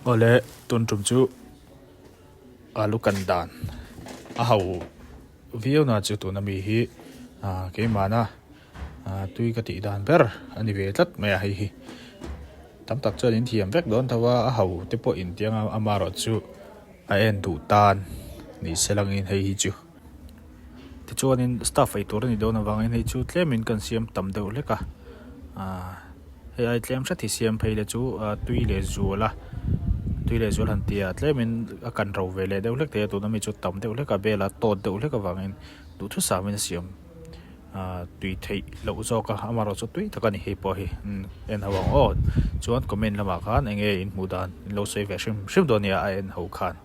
Awle tun tum chu alu kan dan a ho viau na chu tuna mi hi ah keimahna ah tui ka tih dan ber a ni ve tlat mai a hei hi tam tak chuan in thiam vek dawn tho a a ho te pawh intiang a amaherawhchu a en duh tan ni se langin hei hi chu. Tichuanin staff ei tur a ni dawn avangin hei chu tlemin kan siam tam deuh hlek a ahh hei ai tlem hret hi siam phei la chu ah tui leh zual a tui leh zual han tih ah tlemin a kan ro ve leh deuh hlek thei a tuna mi chu tam deuh hlek a bel a tawt deuh hlek avangin duhthusam in a siam ah tui theih loh zawk a amaherawh chu tui tak a ni hei pawh hi en ho ang aw chuan comment lamah khan eng nge in hmuh dan in lo sawi ve hrim hrim dawn nia a en ho khan.